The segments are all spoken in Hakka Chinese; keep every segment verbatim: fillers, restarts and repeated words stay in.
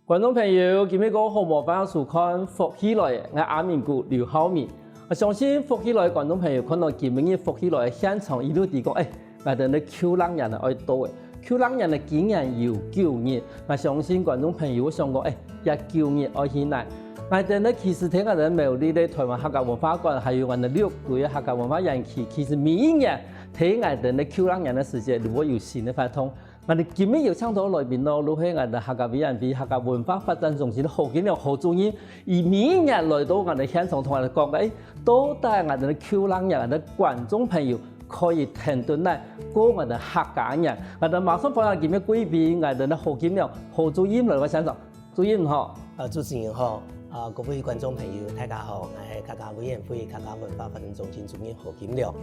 觀眾朋友，今晡日過好無？歡迎收看《福氣來了》，𠊎阿明哥劉浩明。𠊎相信福氣來了觀眾朋友看到今晡日福氣來了現場，一路知講，哎，𠊎兜个舊曆年呢愛到了，舊曆年呢今年有九日。𠊎相信觀眾朋友會想講，哎，這九日愛去哪？𠊎兜呢其實在𠊎兜苗栗个臺灣客家文化館，還有𠊎兜六堆个客家文化園區，其實每一年在𠊎兜个舊曆年个時節，都會有新个活動。 𠊎兜今晡日邀請到來賓哦，就係𠊎兜客家委員會客家文化發展中心个何金良何主任，佢每一年來到𠊎兜現場同𠊎兜講个，哎，到底𠊎兜个舊曆年，𠊎兜觀眾朋友可以跈等來過𠊎兜客家年。𠊎兜馬上歡迎今晡日貴賓，𠊎兜个何金良何主任來到現場。主任好。呃，主持人好，啊，各位觀眾朋友，大家好，𠊎係客家委員會客家文化發展中心主任何 金良。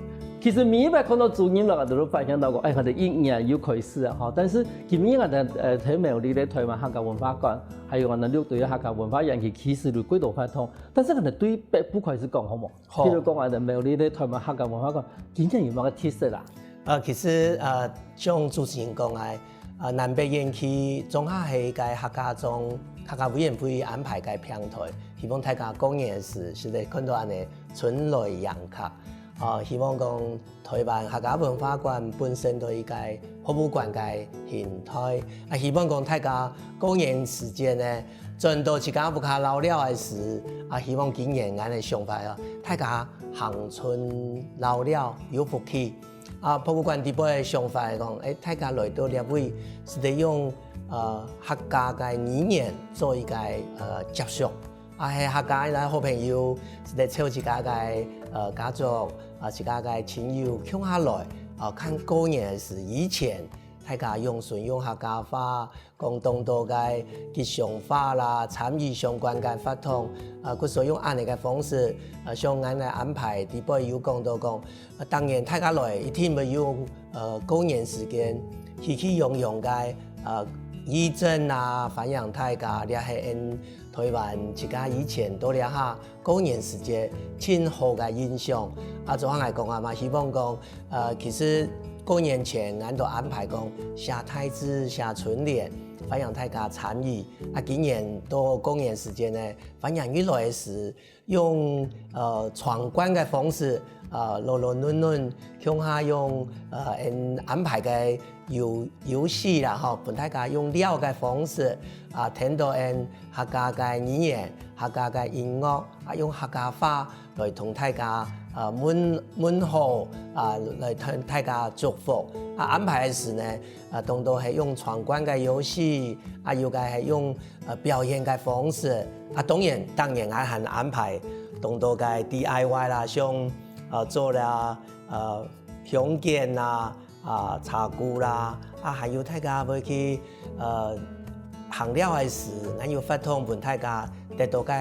其實每一擺看到主任了，𠊎兜都發現到講，哎，𠊎兜一年又開始啊，吼。但是今晡日𠊎兜，呃，在苗栗个臺灣客家文化館，還有𠊎兜六堆个客家文化園區，其實都幾多活動。但是𠊎兜對北部開始講好無？好。譬如講𠊎兜苗栗个臺灣客家文化館，今年有麼个特色啦？呃，其實，呃，像主持人講个，呃，南北園區總下係一個客家庄、客家委員會安排个平台，希望大家過年時實在看到恁呢 春來迎客。啊，希望講臺灣客家文化館本身都一個博物館个形態，啊，希望講大家過年時節呢，轉到自家屋下尞尞个時，啊，希望今年恁个想法啊，大家行春尞尞有福氣。啊，博物館底背个想法係講，哎，大家來到這位，係得用，呃，客家个語言做一個，呃，接觸。 啊，係客家个好朋友，係得湊自家个，呃，家族，啊，自家个親友共下來，啊，看過年个時，以前大家用純用客家話，講當多个吉祥話啦，參與相關个活動，啊，故所用恁呢个方式，啊，像恁呢安排，底背有講到講，啊，當然大家來一定會用，呃，過年時間喜氣洋洋个，呃，義診啊，歡迎大家，這係𫣆 臺灣自家以前到這下過年時節盡好个印象。啊，總下來講啊嘛，希望講，呃，其實過年前𠊎都安排講寫題字、寫春聯，歡迎大家參與。啊，今年到過年時節呢，歡迎你來个時，用，呃，闖關个方式，呃，勞勞頓頓，共下用，呃，𫣆安排个 遊，遊戲啦吼，分大家用尞个方式，啊，聽到𫣆客家个語言、客家个音樂，啊，用客家話來同大家，呃，問，問好，啊，來同大家祝福。啊，安排个時呢，啊，當多係用闖關个遊戲，啊，有个係用，呃，表演个方式。啊，當然，當然𠊎還安排當多个D I Y啦，像，呃，做了，呃，香煙啦， 啊，茶具啦，啊，還有大家會去，呃，行尞个時，𠊎有發通分大家得到个，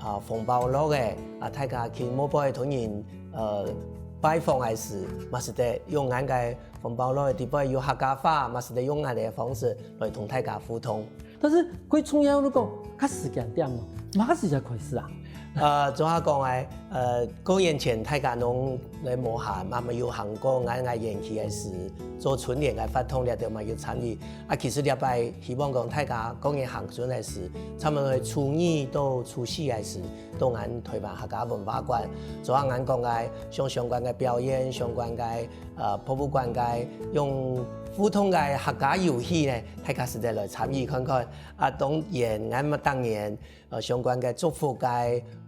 啊，紅包樂个，啊，大家去廟背同人，呃，拜訪个時，嘛係得用𠊎个紅包樂个底背有客家話，嘛係得用恁呢个方式來同大家互動。 但是最重要，你講，該時間點咯，麼个時間開始啊？呃，總下講个，呃，過年前大家攏來無閒，嘛，嘛有行過𠊎，𠊎園區个時，做春聯个活動，這兜嘛有參與。啊，其實這擺希望講大家過年行春个時，差不多初二到初四个時，到𠊎臺灣客家文化館，總下𠊎講个，像相關个表演，相關个，呃，博物館个，用互動个客家遊戲呢，大家實在來參與看看。 啊，當然，𠊎嘛當然，呃，相關个祝福个，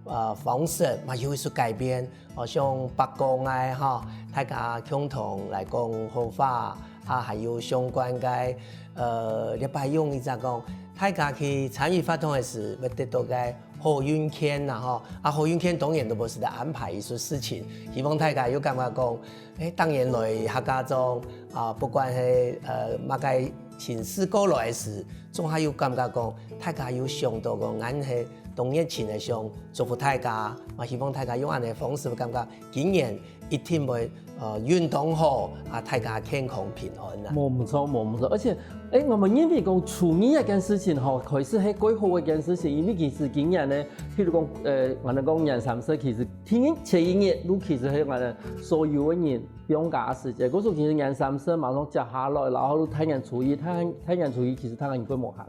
呃，方式嘛有一些改變。哦，像伯公个吼，大家共同來講好話，啊，還有相關个，呃，這擺用一隻講，大家去參與活動个時，會得到个好運券啦吼。啊，好運券當然都無係得安排一些事情，希望大家有感覺講，誒，當然來客家庄啊，不管係，呃，麼个 形式過來个時，總下有感覺講，大家有想到講，𠊎係當熱情个想祝福大家，嘛希望大家用恁呢个方式，感覺今年一定會，呃，運動好，啊，大家健康平安啊。無毋著，無毋著。而且，誒，𠊎認為講初二這件事情吼，開始係蓋好个一件事情，因為其實今年呢，譬如講，呃，𠊎兜講年三十，其實天日前一日，就其實係𠊎兜所有个人 放假个時節，故所其實年三十馬上接下來，然後大年初一，大，大年初一其實大家應該無閒。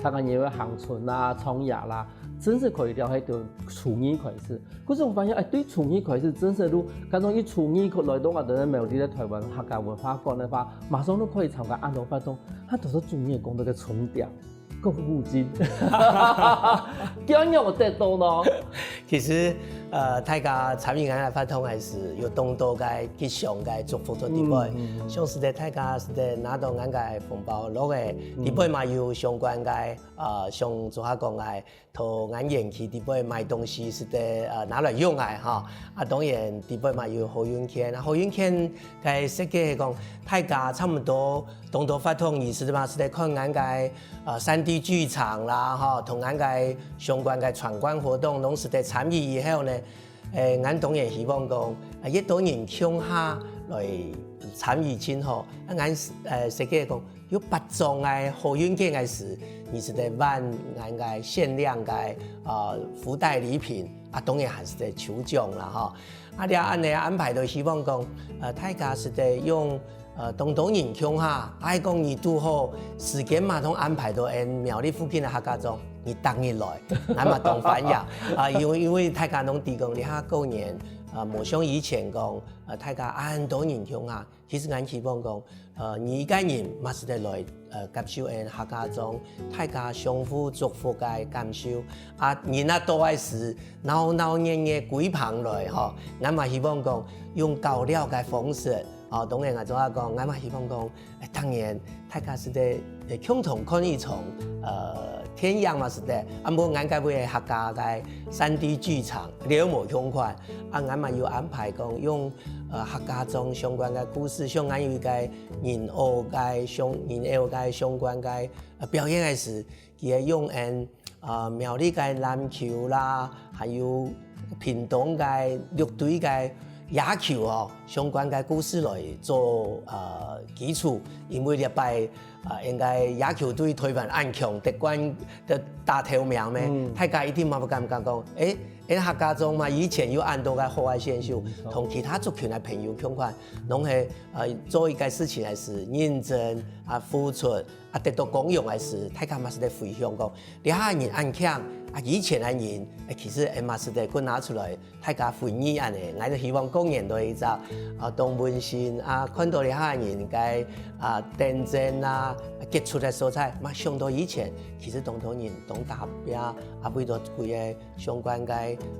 大家認為行春啦、創業啦，正式開始了係對初二開始。可是𠊎發現，哎，對初二開始，正式就，假裝一初二來到𠊎兜个苗栗个臺灣客家文化館个話，馬上就可以參加恁多活動，啊，都係中意講到个重點，講古今。仰般得到呢？其實，呃，大家參與𠊎个活動个時，有當多个吉祥个祝福在裡背。嗯，嗯，嗯。像係个大家係个拿到𠊎个紅包袋个，嗯。裡背嘛有相關个，呃，像做下講个，同𠊎園區裡背買東西係个，呃，拿來用个哈。啊，當然裡背嘛有好運券，啊，好運券个設計係講，大家差不多當多活動，意思嘛係个看𠊎个，呃，三D劇場啦，哈，同𠊎个相關个參觀活動，攏係个參與以後呢， 誒，𠊎當然希望講，啊，越多人共下來參與盡好。啊，𠊎，呃，設計講，有八張个好運券个時，你係得換𠊎个限量个，呃，福袋禮品，啊，當然還係得抽獎啦，吼。啊，這恁呢安排就希望講，呃，大家係得用 呃，當多人共下，愛講你堵好，時間嘛通安排到𠊎苗栗附近个客家庄，你逐日來，𠊎嘛當歡迎。啊，因為，因為大家攏知講，這下過年，呃，無像以前講，呃，大家恁多人共下。其實𠊎希望講，呃，你一個人嘛係得來，呃，感受𠊎客家庄，大家相互祝福个感受。啊，人啊多个時，鬧鬧熱熱歸棚來吼，𠊎嘛希望講，用交流个方式， 哦，當然𠊎做下講，𠊎嘛希望講，誒，當然，大家係得，誒，共同看一場，呃，電影嘛係得，啊，毋過𠊎該位个客家个三D劇場，了無共款，啊，𠊎嘛有安排講用，呃，客家庄相關个故事，像𠊎有一個人偶个相，人偶个相關个，呃，表演个時，佢會用𠊎 呃，苗栗个籃球啦，還有屏東个六堆个野球哦，相關个故事來做，呃，基礎。因為這擺，呃，應該野球隊臺灣恁強，得冠，得打頭名咩，嗯。大家一定嘛會感覺講，誒，𠊎客家庄嘛，以前有恁多个好个選手，嗯，同其他族群个朋友共款，攏係，呃，做一個事情个時，認真啊，付出， 啊，得到光榮个時，大家嘛係得分享講，這下人恁強，啊，以前个人，誒，其實𠊎嘛係得過拿出來，大家回憶恁呢。𠊎就希望過年都係一隻，啊，當溫馨啊，看到這下人个，啊，認真啊，傑出个所在，嘛想到以前，其實當多人當打拚，啊，為著歸個相關个，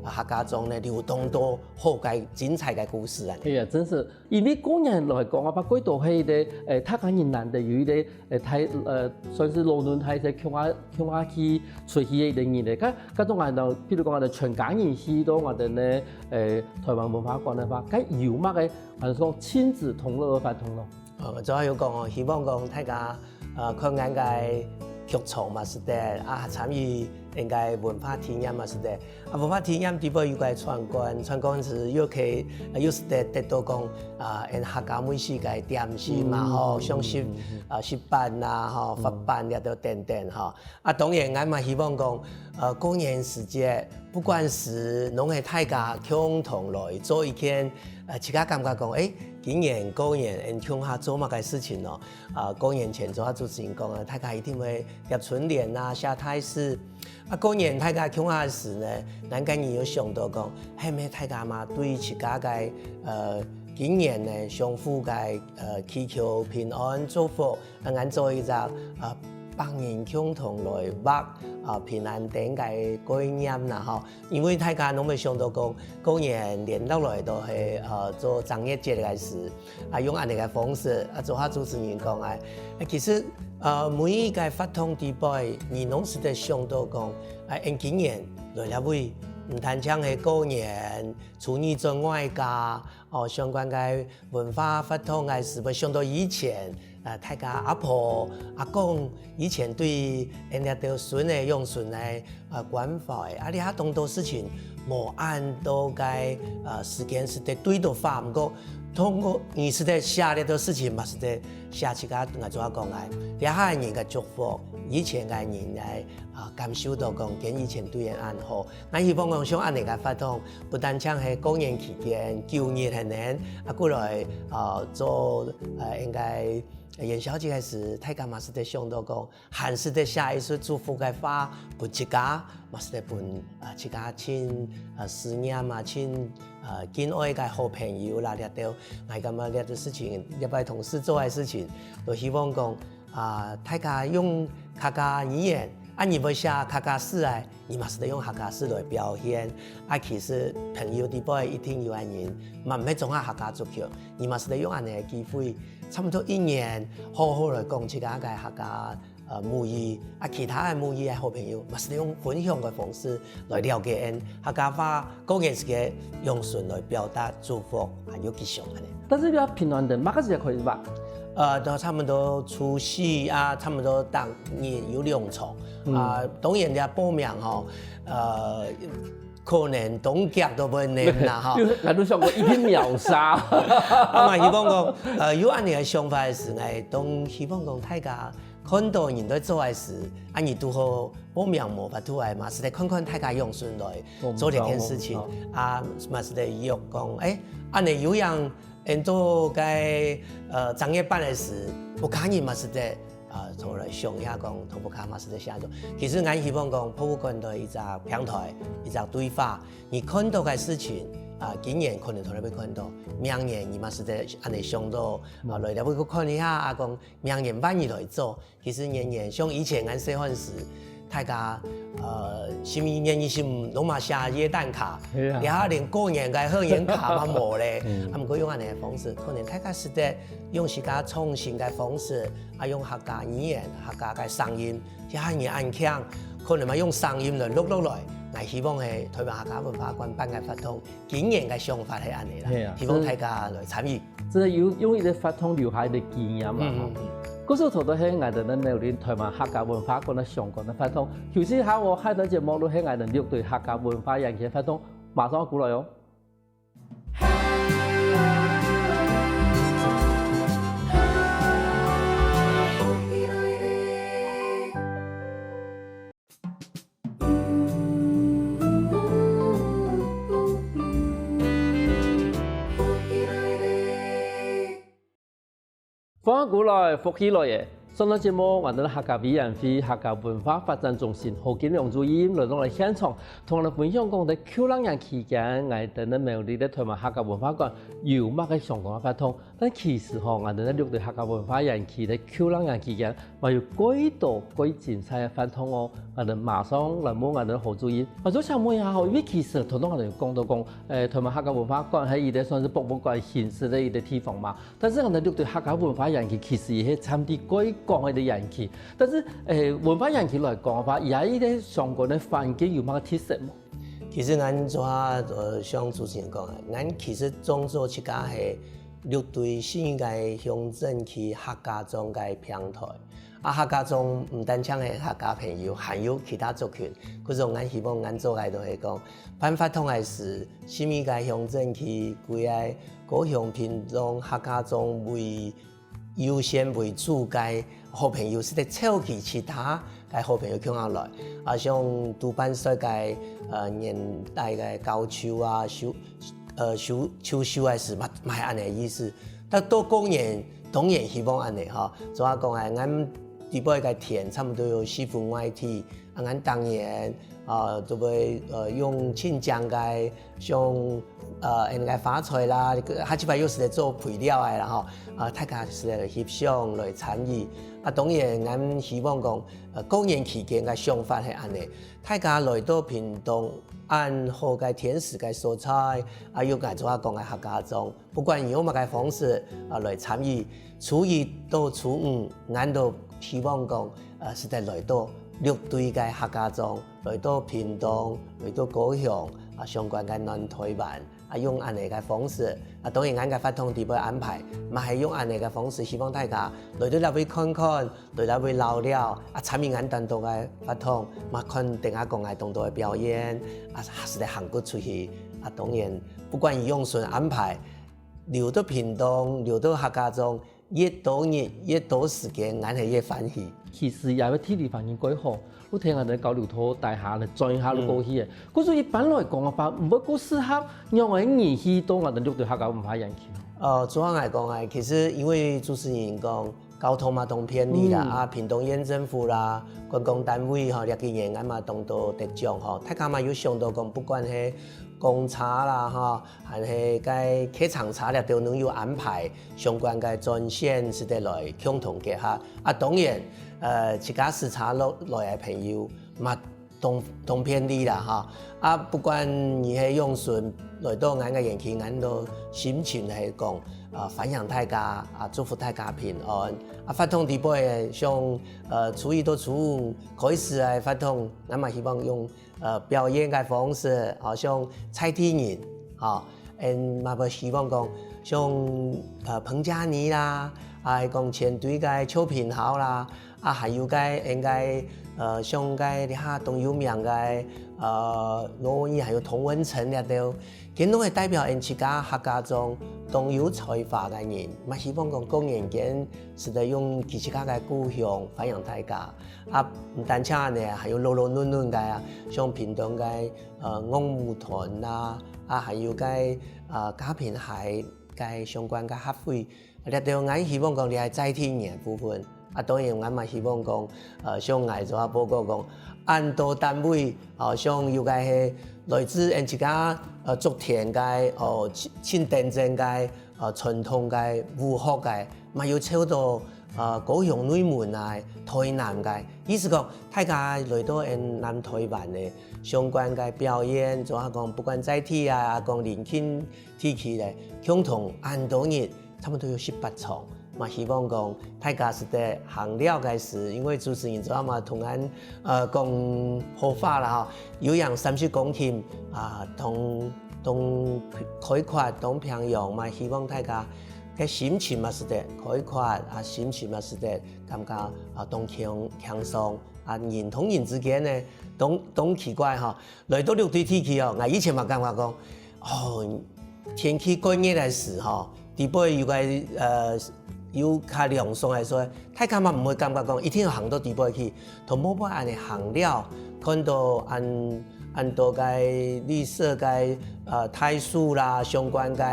啊，客家庄呢，留當多好个精彩个故事啊。對啊，真是，因為過年來講啊，不過都係一個，誒，大家人難得有一個 誒，大，呃，算係老嫩大細共下，共下去出去个一個日仔。該，該種恁樣，譬如講，恁樣全家人去到𠊎兜呢，誒，臺灣文化館个話，該有麼个，還係講親子同樂个活動咯？呃，主要有講哦，希望講大家，呃，看𠊎个劇場嘛係得，啊，參與𠊎个文化體驗嘛係得。 啊，文化體驗裡背有个參觀，參觀時又可以，呃，又係得，得到講，啊，𠊎客家美食个點心嘛，嗯，吼，像食，嗯，嗯，嗯。啊，食粄啊，吼，嗯。發粄這兜等等，吼。啊，當然，𠊎嘛希望講，呃，過年時節，不管係攏係大家共同來做一件，呃，自家感覺講，誒，今年過年，𠊎共下做麼个事情咯？啊，過年前做下主持人講啊，大家一定會貼春聯啊，寫大字， 啊，過年大家共下時呢，𠊎个人有想到講，係毋係大家嘛對自家个，呃，今年呢，相互个，呃，祈求平安祝福，啊，𠊎做一隻，呃，百年共同來畫，啊，平安燈个概念啦，吼。因為大家攏會想到講，過年連落來都係，呃，做正月節个時， 啊，用恁樣个方式，啊，做下主持人講啊，啊，其實，呃，每一個活動裡背，你攏係得想到講，啊，𠊎今年來這位，毋單淨係過年，初二轉外家，哦，相關个文化活動个時，會想到以前，啊，大家阿婆、阿公以前對𠊎這兜孫仔、養孫仔 呃，關懷。啊，這下當多事情無恁多个，呃，時間係得對到話，毋過通過你係得寫這兜事情嘛，係得寫自家𠊎做下講个，這下人个祝福，以前个人來啊感受到講，跟以前對應恁好。𠊎希望講像恁樣个活動，不單淨係過年期間九日係呢，啊過來啊做呃應該元宵節个時，大家嘛係得想到講，還係得寫一首祝福个話分自家，嘛係得分啊自家盡呃思念啊，盡呃敬愛个好朋友啦，這兜，𠊎感覺這兜事情，這擺同事做个事情，都希望講 啊，大家用客家語言，啊你會寫客家詩啊，你嘛係得用客家詩來表現。啊其實朋友裡背一定有恁人，嘛毋係總下客家族群，你嘛係得用恁樣个機會，差不多一年好好來講自家个客家呃母語，啊其他个母語个好朋友，嘛係得用分享个方式來了解𠊎客家話。 過年時節用唇來表達祝福，還有吉祥恁樣。但是你要平安的，麼个時節可以畫？呃，都差不多除夕啊，差不多當日有兩場。嗯。啊，當然你要報名吼，呃，可能當遽都會恁樣啦哈。有，𠊎都想過一定秒殺。啊嘛，希望講，呃，有恁樣个想法个時，𠊎當希望講大家 看到人在做个事，啊你堵好報名無法度个嘛，係得看看大家用心來做這件事情。啊嘛係得約講，欸，恁樣有影，𠊎兜个呃正月班个時，屋下人嘛係得啊坐來想一下講，同屋下嘛係得寫作。其實𠊎希望講，博物館个一隻平台，一隻對話，你看到个事情啊，今年可能同你會看到，明年你嘛係得恁樣想到啊，來了會去看一下啊，講 明年換你來做。其實年年像以前𠊎細漢時，大家呃十二月二十五攏嘛寫耶誕卡，這下連過年个賀年卡嘛無咧。啊毋過用恁樣个方式，可能大家係得用自家創新个方式，啊用客家語言、客家个聲音，這下人恁慶，可能嘛用聲音來錄落來。𠊎希望係臺灣客家文化館辦个活動， 今年个想法係恁樣啦，係啊，希望大家來參與。真个有用一個活動留下一個紀念嘛，吼。嗯嗯嗯。故所頭到係𠊎兜个苗栗臺灣客家文化館个相關个活動，休息一下哦，下段節目就係𠊎兜六堆客家文化園區个活動，馬上過來哦。 歡迎過來，福氣來了！上段節目，𠊎兜客家委員會客家文化發展中心何金良主任來到了現場，同𠊎兜分享講，在舊曆年期間，𠊎兜个苗栗个臺灣客家文化館有麼个相關个活動。 但其實吼，𠊎兜在六堆客家文化園區个舊曆年期間，嘛有蓋多蓋精彩个活動哦。𠊎兜馬上來問𠊎兜何主任。啊，就想問一下吼，因為其實頭先𠊎兜有講到講，誒，臺灣客家文化館係一個算是博物館形式个一個地方嘛。但是𠊎兜六堆客家文化園區其實也係佔地蓋廣个一個園區。但是，誒，文化園區來講个話，佢个一個相關个環境有麼个特色無？ 其實𠊎做下，呃，像主持人講个，𠊎其實當做自家係六堆新个鄉鎮區客家庄个平台。啊，客家庄毋單淨係客家朋友，還有其他族群。故所𠊎希望𠊎做个就係講，辦活動个時，新个鄉鎮區，歸个高雄、屏東、客家庄為 優先為主个好朋友，係得召集其他个好朋友共下來。啊，像都辦說个，呃，年代个交秋啊，秋，呃，秋，秋收个時，嘛，嘛係恁樣个意思。但到過年，當然希望恁樣吼。做下講啊，𠊎兜个田差不多有四分外地，啊，𠊎兜當然，啊，就會，呃，用親像个 像，呃，𠊎兜个花菜啦，下一擺又係來做肥料个啦吼，啊，大家係來翕相來參與。啊，當然，𠊎希望講，呃，過年期間个想法係恁樣，大家來到屏東恁好个天時个所在，啊，又𠊎做下講个客家庄，不管你用麼个方式，啊，來參與，初一到初五，𠊎都希望講，呃，係得來到六堆个客家庄。 來到屏東，來到高雄，啊，相關个南臺灣，啊，用恁樣个方式，啊，當然𠊎个活動裡背安排，嘛係用恁樣个方式，希望大家來到這位看看，來到這位尞尞，啊，參與𠊎兜个活動，嘛看等下講个當多个表演，啊，還係得行過出去，啊，當然，不管你用順安排，留到屏東，留到客家庄， 越多日，越多時間，𠊎係越歡喜。其實也係地理環境蓋好，你聽𠊎等交流道底下呢轉一下就過去个。故所一般來講个話，毋會過適合讓人人去到𠊎等六堆客家文化園區咯。呃，主要來講啊，其實因為主持人講交通嘛當便利啦，嗯。啊，屏東縣政府啦，觀光單位吼，這幾年啊嘛當多得獎吼，大家嘛有想到講，不管係公車啦吼，還係該客餐車了，都能有安排相關个專線，使得來共同結合。啊，當然，呃，自家駛車落來个朋友嘛，當當便利啦哈。啊，不管你係用船來到𠊎个園區，𠊎都心情係講，呃，歡迎大家啊，祝福大家平安。啊，活動底背个，像呃初一到初五開始个活動，𠊎嘛希望用呃表演个方式，好像在地人，吼，嗯，嘛會希望講像呃彭佳妮啦，啊，講前隊个邱品豪啦，啊，還有个應該呃像个這下當有名个呃羅文義，還有童文成這兜，佢攏係代表𠊎自家客家庄當有才華个人，嘛希望講過年間使得用佢自家个故鄉歡迎大家。啊，毋單淨呢，還有老老嫩嫩个啊，像屏東个呃樂舞團啦，啊，還有个呃嘉平溪个相關个協會，這兜𠊎希望講這係在地人个部分。啊，當然𠊎嘛希望講，呃，像𠊎做下報告講，恁多單位，哦，像有个係來自𠊎自家呃竹田个，哦，盡盡頂尖个，呃，傳統个、武學个，嘛有抽到呃高雄、內門啊、台南个。意思講，大家來到𠊎南台灣个相關个表演，做下講不管在地啊，講鄰近地區个，共同恁多日，差不多有十八場。嘛希望講大家使得行了个時，因為主持人做下嘛同𠊎呃講好話啦吼，有樣三十公頃啊，當當開闊、當平洋，嘛希望大家个心情嘛使得開闊啊，心情嘛使得感覺啊當輕輕鬆啊，人同人之間呢，當當奇怪哈，來到六堆地區哦，𠊎以前嘛感覺講，哦，天氣蓋熱个時吼，底背有个呃有較涼爽个所以，大家嘛毋會感覺講一定要行到底背去，同尾背恁呢行了，看到恁恁多个綠色个呃大樹啦，相關个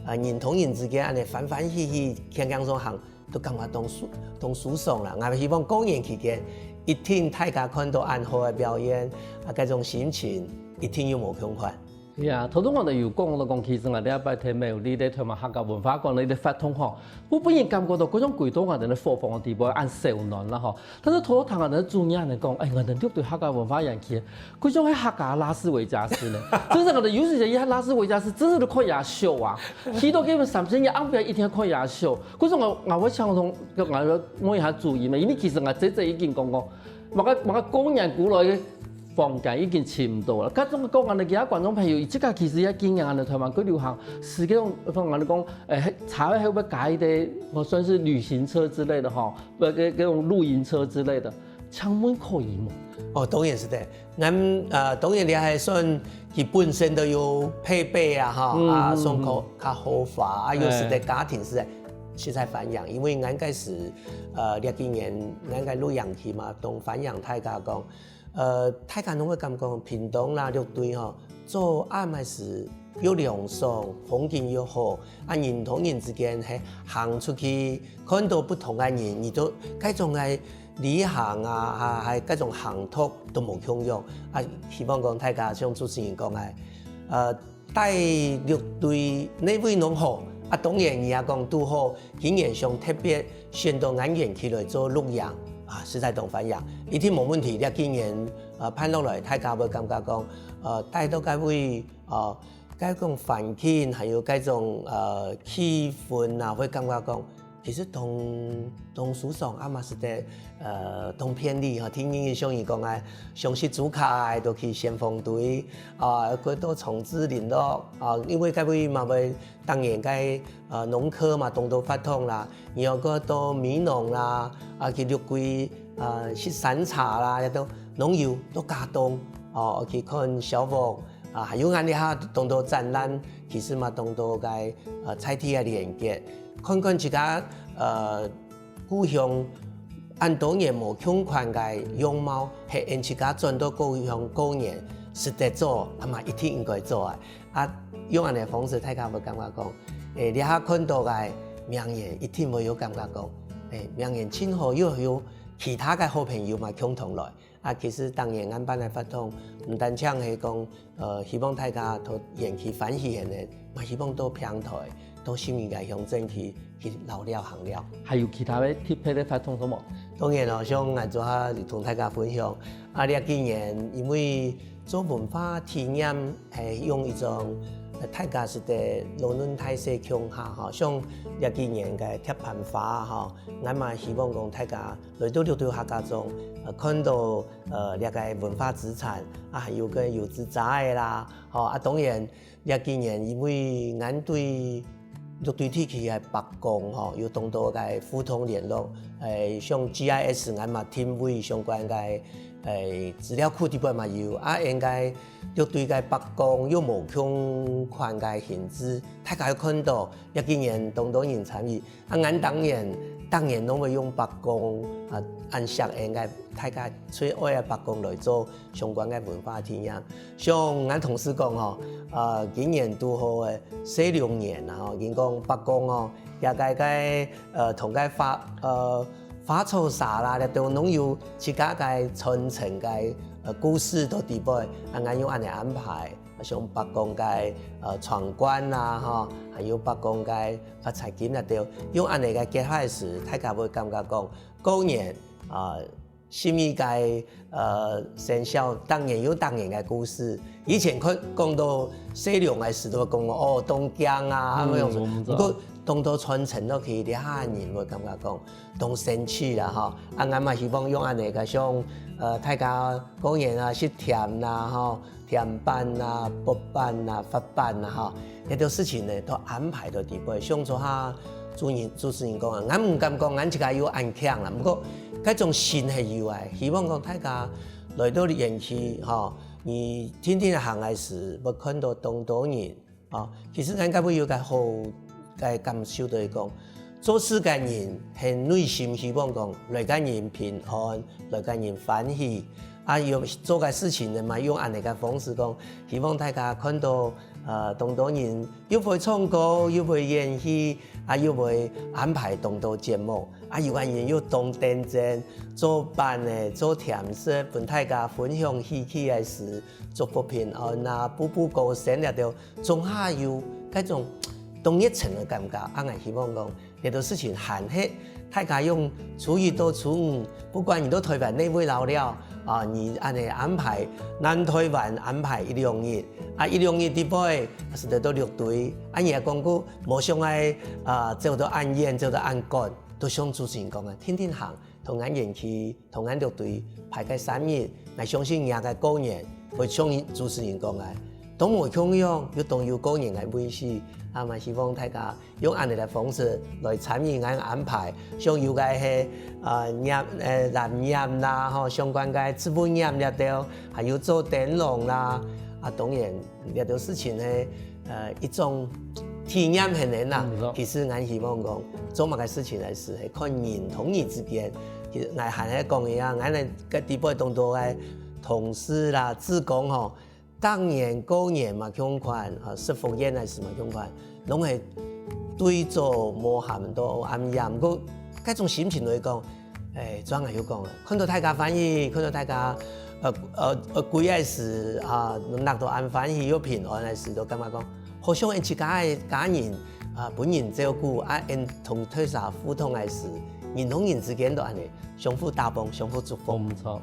呃人同人之間恁呢歡歡喜喜，輕輕鬆行，都感覺當舒當舒爽啦。𠊎希望過年期間，一定大家看到恁好个表演，啊，該種心情一定又無共款。係啊，頭先𠊎兜有講到講，其實𠊎兜這擺在苗栗个臺灣客家文化館个活動吼，𠊎本人感覺到該種歸到𠊎兜个伙房个底背恁燒暖啦吼。但是頭頭聽𠊎兜主任來講，哎，𠊎兜六堆客家文化園區，該種係客家拉斯維加斯呢。真正𠊎兜有時間一下拉斯維加斯，真正都看夜秀啊。去到該邊三四日，暗晡一定看夜秀。該種𠊎𠊎會想同𠊎問一下主任嘛，因為其實𠊎姐姐已經講講， 麼个麼个過年過來个房間已經尋毋到了。該種講恁呢，其他觀眾朋友，自家其實也經驗恁呢，臺灣較流行，係該種講恁呢講，誒，車位後尾加一個，哦，算是旅行車之類的吼，不，該該種露營車之類的，請問可以無？哦，當然係个。𠊎呃，當然你還算佢本身都有配備啊，哈，嗯啊，嗯嗯算較較豪華啊，又係个家庭式个。 實在歡迎，因為𠊎該時，呃，這幾年𠊎該錄影去嘛，同歡迎大家講，呃，大家攏會感覺屏東啦、六堆吼，做恁个時又涼爽，風景又好，啊，人同人之間係行出去，看到不同个人，你都該種个旅行啊，啊，還該種行頭都無共樣。啊，希望講大家像主持人講个，呃， 帶六堆哪位攏好，啊，當然你也講拄好，今年想特別選到恁遠去來做錄影，啊，實在當歡迎，一定無問題。這今年呃辦落來，大家會感覺講，呃，帶到該位，呃，該種環境，還有該種呃氣氛啊，會感覺講， 其實當當舒爽，啊嘛使得呃當便利吼。聽人像佢講啊，想食豬跤个都去先鋒堆，啊，過到長治麟洛，啊，因為該位嘛會當然該呃農科嘛當多活動啦，你又過到美濃啦，啊，去六堆啊食山茶啦，也都農友到佳冬，哦，去看小屋，啊，還有恁呢哈當多展覽，其實嘛當多个呃在地个連結。 看看自家呃故鄉恁多年無共款个樣貌，係𠊎自家轉到故鄉過年，值得做，啊嘛一定應該做啊！啊，用恁樣个方式，大家會感覺講，欸，這下看到个名人，一定會有感覺講，欸，名人盡好，又有其他个好朋友嘛共同來。 啊，其實當年𠊎辦个活動，毋單淨係講，呃，希望大家到園區歡喜个，嘛希望到平台，到新民个鄉鎮去，去尞尞行尞。還有其他个特別个活動無？當然囉，像𠊎昨下同大家分享，啊，這幾年因為做文化體驗，係用一種，呃，大家係在老嫩大細共下吼，像這幾年个鐵板花吼，𠊎嘛希望講大家 來到六堆客家庄，呃，看到，呃，這个文化資產，啊，還有个油紙遮仔啦，吼，啊，當然，這幾年因為𠊎對六堆地區个伯公，吼，有當多个互動聯絡，欸，像GIS𠊎嘛定位相關个，欸，資料庫裡背嘛有，啊，應該六堆个伯公有無共款个形式，大家有看到，這幾年當多人參與， 啊，𠊎當然，當然攏會用伯公，啊，恁惜𠊎个大家最愛个伯公來做相關个文化體驗。像𠊎同事講吼，呃，今年拄好个細龍年啊，吼，人講伯公吼，這个个，呃，同个花，呃，花草蛇啦，這都攏有自家个傳承个，呃，故事在裡背，啊，𠊎用恁樣安排。 像伯公个，呃，闖關啊，吼，還有伯公个發財金啊，都用恁樣个結合个時，大家會感覺講，過年，啊，心意个，呃，生肖，當然有當然个故事。以前看，講到細龍个時，都會講，哦，當驚啊，嗯，那種。我們知道。不過，當多傳承落去，這下人會感覺講，當生趣啦，吼。啊，𠊎嘛希望用恁樣个，像，呃，大家過年啊，食甜啦，吼， 甜粄啊、薄粄啊、發粄啊，吼，這兜事情呢，都安排到裡背。像昨下主任，主持人講啊，𠊎毋敢講𠊎自家有恁慶啦，不過，該種心係有个，希望講大家來到園區，吼，你定定行个時，會看到當多人，哦，其實𠊎應該會有个好个感受，就係講，做事个人係內心希望講，來个人平安，來个人歡喜， 啊，有做个事情呢嘛，用恁樣个方式講，希望大家看到，呃，當多人又會唱歌，又會演戲，啊，又會安排當多節目，啊，有个人又當認真，做粄仔，做甜食，分大家分享喜氣个事，祝福平安啊，步步高升了，都總下有該種當熱情个感覺。啊，𠊎希望講， 這兜事情還係大家用初一到初五，不管你到臺灣哪位尞了，啊，你恁樣安排，南臺灣安排一兩日，啊，一兩日裡背，係得到六堆，啊，你也講過，無想愛，啊，走到恁遠，走到恁趕，都像主持人講个，定定行，同𠊎園區，同𠊎六堆排个三日，𠊎相信你个過年會像主持人講个，當無共樣，又當有過年个味緒，啊嘛希望大家 用恁樣个方式來參與𠊎个安排，像有个係，呃，染，呃，藍染啦，吼，相關个植物染這兜，還有做燈籠啦，啊，當然，這兜事情係，呃，一種體驗个啦。嗯，無錯。其實𠊎希望講，做麼个事情个時，係看人同人之間。其實𠊎還係講个啊，𠊎等个裡背當多个同事啦、志工吼， 逐年過年嘛共款，啊，食福宴个時嘛共款，攏係對早無閒到暗夜。毋過，該種心情來講，欸，正經有講啊，看到大家歡喜，看到大家，呃，呃，呃，歸个時啊，搦到恁歡喜又平安个時，都感覺講，好像𠊎自家个家人啊，分人照顧，啊，𠊎同大家互動个時，人同人之間都恁樣相互打幫，相互祝福。無錯。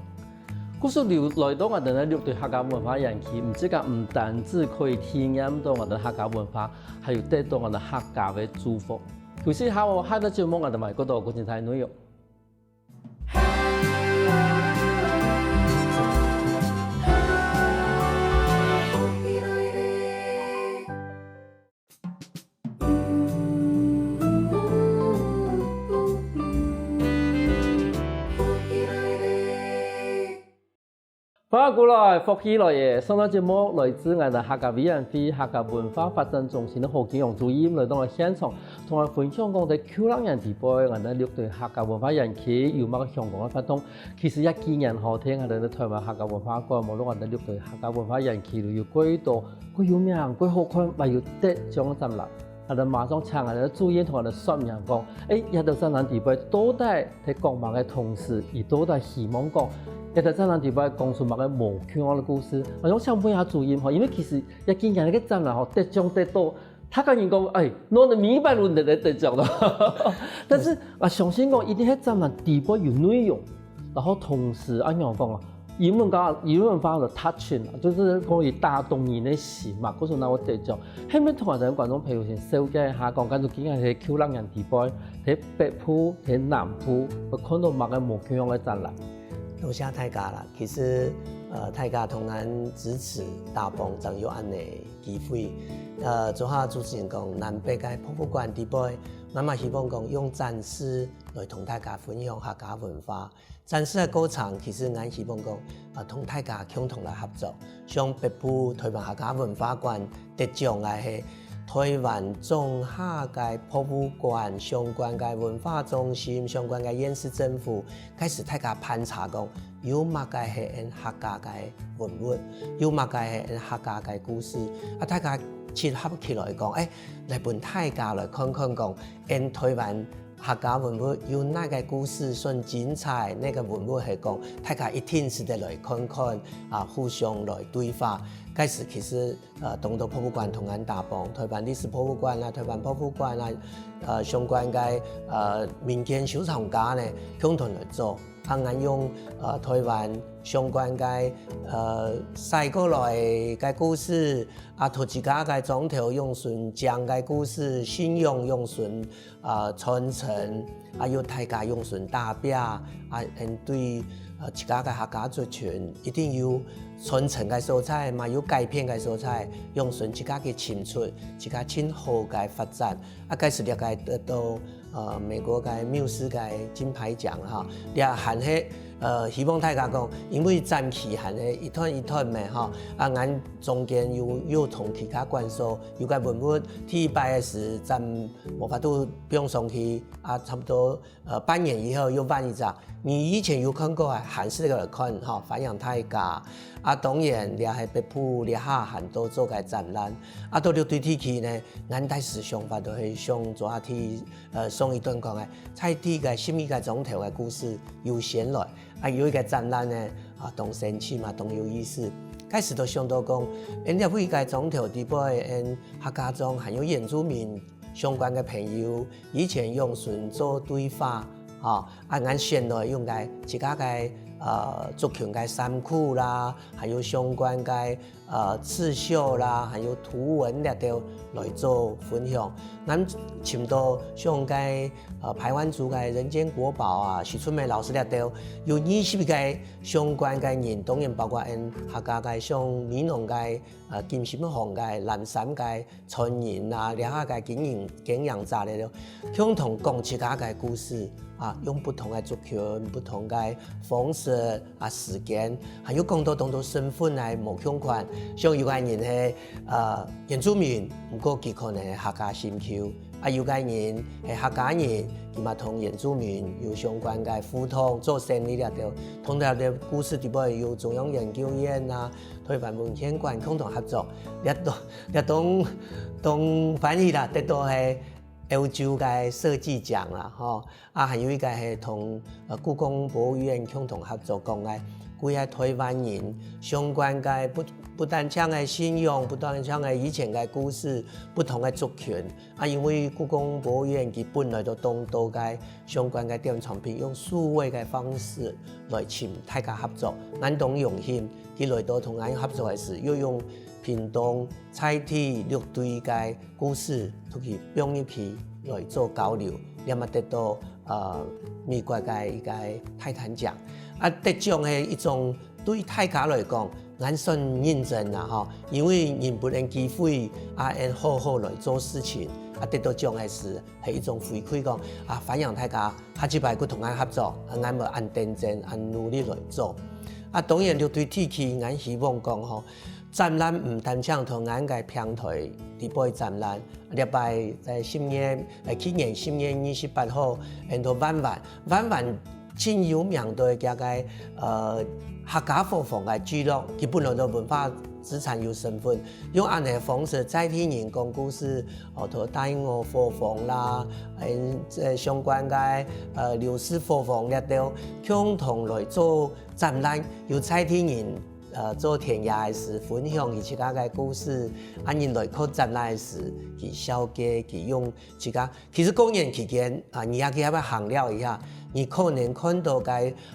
故所留來到𠊎等个六堆客家文化園區，毋，自家毋單止可以體驗到𠊎等客家文化，還有得到𠊎等客家个祝福。休息下哦，下一個節目𠊎等還過多更精彩內容。大家過來，福氣來耶！上段節目來自𠊎等客家委員會客家文化發展中心个何景榮主任來到𠊎現場，同𠊎分享講在舊曆年底背，𠊎等六堆客家文化園區有麼个相關个活動。其實這幾年吼，在𠊎等个臺灣客家文化館，無論𠊎等六堆客家文化園區有幾多，幾有名、幾好看，還有得獎个展覽。𠊎等馬上請𠊎等个主任同𠊎等說明講，誒，這兜展覽底背到底 在講麼个同時，佢到底希望講，這兜展覽底背講出麼个無共樣个故事。𠊎想請問一下主任吼，因為其實這幾年个展覽吼，得獎得到，大家人講，哎，拿到每擺輪到來得獎了。但是啊，相信講一定係展覽底背有內容，然後同時啊，仰講啊，英文講英文翻做 touching，就是講佢打動人个心嘛，故所拿到得獎。下面同𠊎等觀眾朋友先紹介一下，講，敢做今日係舊曆年底背， 在北部、在南部，會看到麼个無共樣个展覽。多謝大家啦！其實，呃，大家同𠊎支持打幫正有恁呢機會。呃，昨下主持人講，南北个博物館底背，𠊎嘛希望講用展示來同大家分享客家文化。 展示个過程，其實𠊎希望講，啊，同大家共同來合作。像北部臺灣客家文化館得獎个係臺灣總下个博物館相關个文化中心、相關个縣市政府，開始大家盤查講，有麼个係𫣆客家个文物，有麼个係𫣆客家个故事，啊，大家集合起來講，誒，來分大家來看看講，𫣆臺灣 客家文物有哪个故事算精彩，哪个文物係講，大家一定值得來看看，啊，互相來對話。該時其實，呃，當多博物館同𠊎打幫，臺灣歷史博物館啊，臺灣博物館啊，呃，相關个，呃，民間收藏家呢，共同來做。啊，𠊎用，呃，臺灣相關个，呃，徙過來个故事，啊，讀自家个莊頭用脣講个故事，信仰用脣 啊，傳承，啊，有大家用脣打拚，啊，𫣆對，呃，自家个客家族群一定有傳承个所在，嘛有改變个所在，用脣自家个青春，自家盡好个發展。啊，該時這个得到，呃，美國个繆斯个金牌獎哈，這還係，呃，希望大家講，因為展期還係一段一段个哈，啊，𠊎中間有，有同其他館所 有个文物第一擺个時，展無法度放上去，啊，差不多，呃，半年以後又換一隻。你以前有看過个，還係來看，吼，歡迎大家。啊，當然，這係北部這下還多做个展覽。啊，到六堆地區呢，𠊎當時想法就係想做下去，呃，上一段講个，在地个十二个庄頭个故事優先來。 啊，有一个展覽呢，啊，當生趣嘛，當有意思。開始就想到講，𫣆這位个庄頭底背，𫣆客家庄還有原住民相關个朋友，以前用脣做對話，吼，啊，𠊎選來用个自家个，呃，族群个衫褲啦，還有相關个 呃，刺繡啦，還有圖文這兜來做分享。𠊎尋到像該，呃，排灣族个人間國寶啊，許春梅老師這兜，有二十个相關个人，當然包括𫣆客家个像美濃个，呃，金心巷个、藍衫个傳人啊，這下个經營，經營者這兜，共同講自家个故事啊，用不同个族群、不同个方式 啊，時間，還有講到當多身份个無共款，像有个人係，呃，原住民，毋過佢可能係客家心臼，啊，有个人係客家人，佢嘛同原住民有相關个互動，做生意這兜，同這兜故事底背有中央研究院啊、臺灣文獻館共同合作，這都，這當，當歡喜啦，得到係歐洲个設計獎啦，吼。 啊，還有一个係同，呃，故宮博物院共同合作講个，歸个臺灣人相關个不，不單淨个信仰，不單淨个以前个故事，不同个族群。啊，因為故宮博物院佢本來就當多个相關个典藏品，用數位个方式來尋大家合作，𠊎當榮幸，佢來到同𠊎合作个時，又用屏東在地六堆个 故事，就去放入去來做交流，這嘛得到，呃，美國个一个泰坦獎。啊，得獎係一種對大家來講，𠊎算認真啦，吼，因為人分𫣆機會，啊，𫣆好好來做事情，啊，得到獎个時，係一種回饋講，啊，歡迎大家 下一擺佢同𠊎合作，𠊎會恁認真、恁努力來做。啊，當然六堆地區，𠊎希望講吼，展覽毋單淨同𠊎个平台裡背展覽，這擺在十月，呃，去年十月二十八號，𠊎到萬巒，萬巒真有名个這个，呃，客家伙房个聚落，佢本來就文化資產有身份，用恁樣个方式載等人講故事，哦，同大坵伙房啦，呃，相關个，呃，劉氏伙房這兜，共同來做展覽，有載等人，呃，做田野个事，分享佢自家个故事，啊，人來看展覽个事，佢紹介，佢用自家。其實過年期間，啊，你也去該位行尞一下，你可能看到个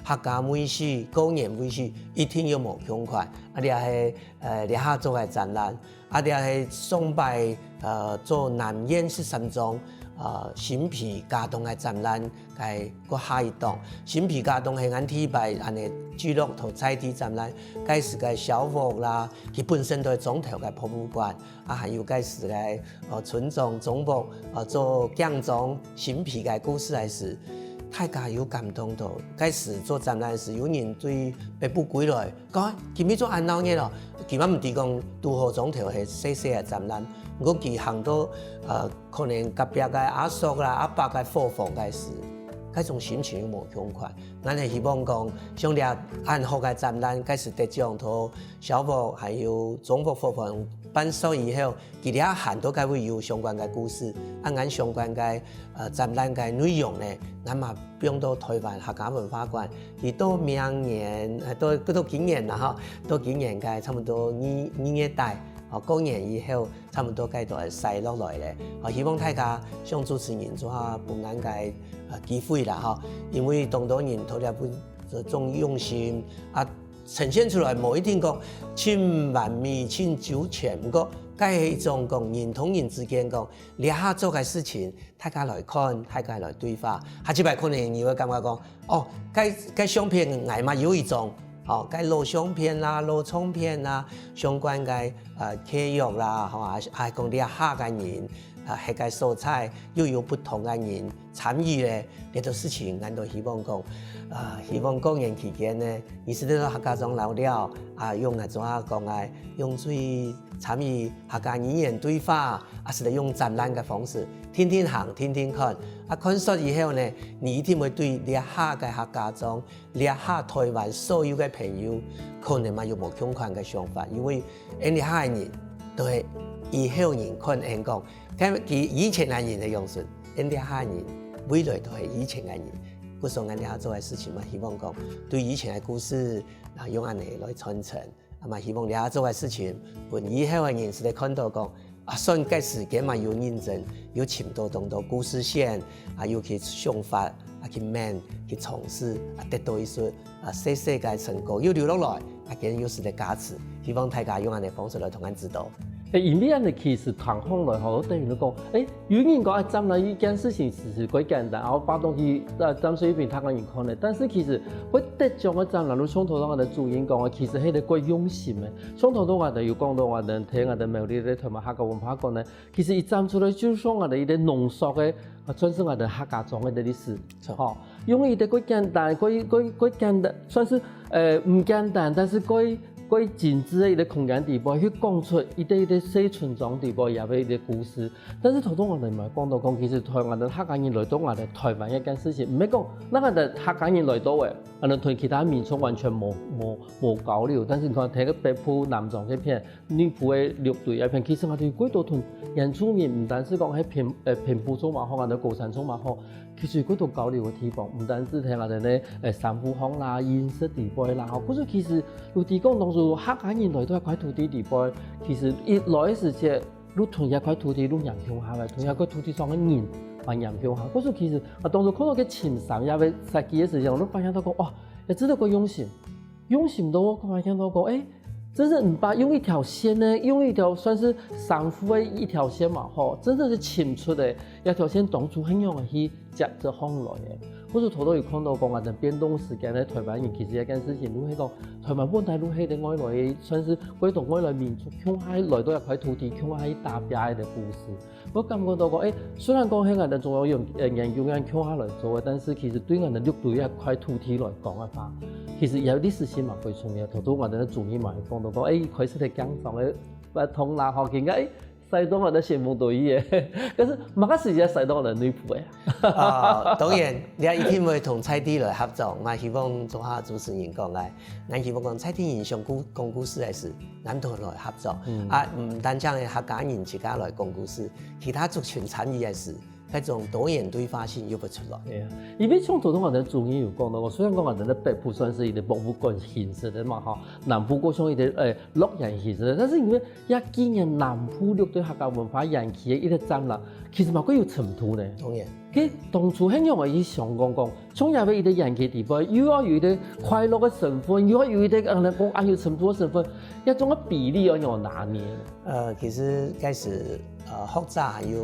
客家味緒、過年味緒，一定有無共款。啊，這係，呃，這下做个展覽。 啊，這係上擺，呃，做南園十三張，呃，新皮家當个展覽个過下一檔。新皮家當係𠊎第一擺恁樣聚落同在地展覽，該時个小屋啦，佢本身都係庄頭个博物館，啊，還有該時个，呃，村莊、庄屋，呃，做鏡裝新皮个故事个時，大家有感動到。該時做展覽時，有人對北埔歸來， 講今晡日做恁鬧熱哦，佢嘛毋知講堵好庄頭係細細个展覽，毋過佢行到，呃，可能隔壁个阿叔啦、阿伯个伙房个時，該種心情又無共款。𠊎係希望講，像這恁好个展覽，該時得獎，同小屋還有庄屋伙房辦所以後，佢這下都該會有相關个故事，啊，恁相關个，呃，展覽个內容呢，𠊎嘛放到台灣客家文化館，佢到明年，呃，到，到今年啦吼，到今年个差不多二，二月底，哦，過年以後，差不多該就會使落來咧。哦，希望大家像主持人做下分𠊎个，呃，機會啦吼，因為當多人投入分，呃，種用心啊，呈現出來無一定講盡完美、盡周全，毋過該係一種講人同人之間講，這下做个事情，大家來看，大家來對話。下一擺可能你會感覺講，哦，該，該相片𠊎嘛有一張，哦，該老相片啦、老唱片啦，相關个，呃，契約啦，吼，啊，還講這下个人，啊，係个所在，又有不同个人 參與咧，這兜事情，𠊎都希望講，啊，希望過年期間呢，你係在客家庄尞了，啊，用𠊎做下講个，用最參與客家語言對話，啊，係用展覽个方式，定定行，定定看，啊，看煞以後呢，你一定會對這下个客家庄，這下台灣所有个朋友，可能嘛有無共款个想法，因為𠊎這下个人，都係以後人看𠊎講， 該佢以前个人个樣式，𠊎這下人，未來都係以前个人。故所𠊎這下做个事情嘛，希望講對以前个故事，啊，用恁樣來傳承。啊嘛，希望這下做个事情，分以後个人係來看到講，啊，算該時間嘛有認真，有尋到當多故事線，啊，有去想法，啊，去問，去嘗試，啊，得到一些 啊，細細个成果又留落來，啊，今日又係个價值，希望大家用恁樣个方式來同𠊎指導。誒，因為恁樣其實聽起來吼，等於講，誒，有人講，啊，展覽一件事情其實蓋簡單，然後發東西，呃，展示一片，大家人看咧。但是其實會得獎个展覽，就像頭先𠊎兜主任講个，其實係个蓋用心个。像頭先𠊎兜有講到，𠊎兜聽𠊎兜苗栗个台灣客家文化館呢， 其實佢展出來就像𠊎兜一個濃縮个，啊，算係𠊎兜客家庄个歷史，吼，用一個蓋簡單、蓋、蓋、蓋簡單，算係，呃，毋簡單，但係蓋、蓋精緻个一個空間底背，去講出一個、一個細村莊底背也个一個故事。但是頭先𠊎兜嘛講到講，其實台灣个客家人來到𠊎兜台灣這件事情，毋係講，該𠊎兜客家人來到个，啊，同其他民族完全無、無、無交流。但是你看，在該北埔、南庄這片， 內埔个六堆這片，其實𠊎兜有幾多同原住民，毋單淨講係平、呃，平埔族嘛好，𠊎兜高山族嘛好，其實有幾多交流个地方，毋單淨係𠊎兜呢，呃，衫褲項啦、飲食底背啦，吼，故所其實有提供當初客家人來到這塊土地底背，其實一來个時節，就同這塊土地就黏共下來，同這塊土地上个人嘛黏共下。故所其實啊，當初看到个青山這個設計个時節，𠊎就發現到講，哇，也真个蓋用心，用心到𠊎發現到講，誒， 真係毋怕用一條線呢，用一條算係衫褲个一條線嘛，吼，真係係尋出个，這條線當初係仰般去接著項來个。故所頭頭有看到講啊，等變動時間个台灣人其實這件事情，就係講台灣本來就係个外來个，算係歸同外來民族共下來到這塊土地，共下去打拚个故事。 𠊎感覺到講，誒，雖然講係𠊎兜中央研、呃，研究院共下來做个，但是其實對𠊎兜六堆這塊土地來講个話，其實也有歷史性嘛，非常重要。頭拄𠊎兜个主任嘛，講到講，哎，開始在講上个，不通啦，吼，應該，哎，使到𠊎兜先鋒隊去个。可是麼个時節使到𠊎兜內埔个？啊，當然，你一定會同在地來合作。𠊎希望做下主持人講个，𠊎希望講在地人想故講故事个時，咱都來合作。啊，毋單淨係客家人自家來講故事，其他族群參與个時，該種多元對話性又會出來。對啊，因為像頭拄𠊎兜主任有講到，雖然講𠊎兜个北埔算是一個博物館形式个嘛，吼，南部過像一個誒樂園形式个，但是因為也紀念南部六堆客家文化園區个一個展覽，其實嘛會有程度呢。當然，佢當初係仰般去想講講， 像這个一個園區底背，又愛有一個快樂个成分，又愛有一個嗯講恁有深度个成分，這種个比例愛仰拿捏？呃，其實該時呃學者還有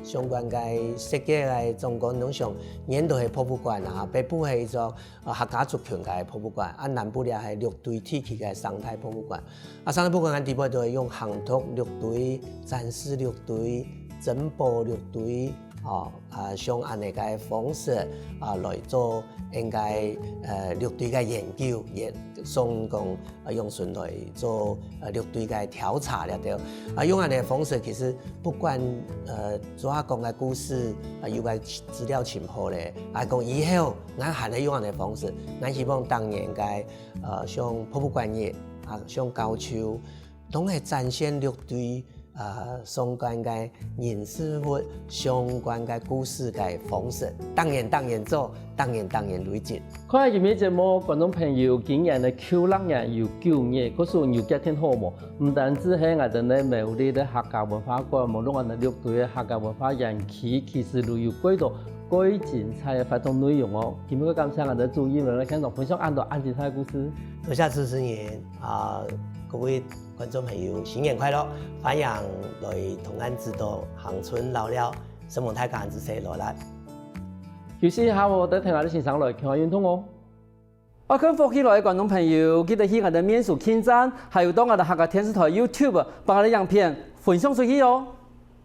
相關个設計个總監攏想，原來係博物館啊，北埔係一種呃客家族群个博物館，啊南部這係六堆地區个生態博物館。啊生態博物館个底背都會用行讀六堆、展示六堆、珍寶六堆，哦，啊，像恁呢个方式啊來做應該呃六堆个研究，也算講啊用心來做呃六堆个調查了對。啊用恁呢个方式，其實不管呃做下講个故事啊有个資料尋好咧，啊講以後咱還係用恁呢个方式，咱希望當年个呃像博物館日啊，像高樹，都係展現六堆 呃相關个人事物、相關个故事个方式，當然當然做，當然當然累積。看今晡日節目，觀眾朋友，今年个舊曆年有九月，故所有幾定好無？毋單止係𠊎兜个苗栗个客家文化館，無論𠊎兜六堆个客家文化園區，其實都有幾多幾精彩个活動內容哦。今晡日感謝𠊎兜主任來現場分享恁多恁精彩个故事。多謝主持人啊，各位 觀眾朋友，新年快樂！歡迎來同𠊎兜知多行春尞尞，承蒙大家恁仔細來啦。休息一下哦，等聽下李先生來健康運動哦。愛看福氣來个觀眾朋友，記得去𠊎兜面書網站，還有到𠊎兜客家電視台YouTube，幫𠊎兜影片分享出去哦。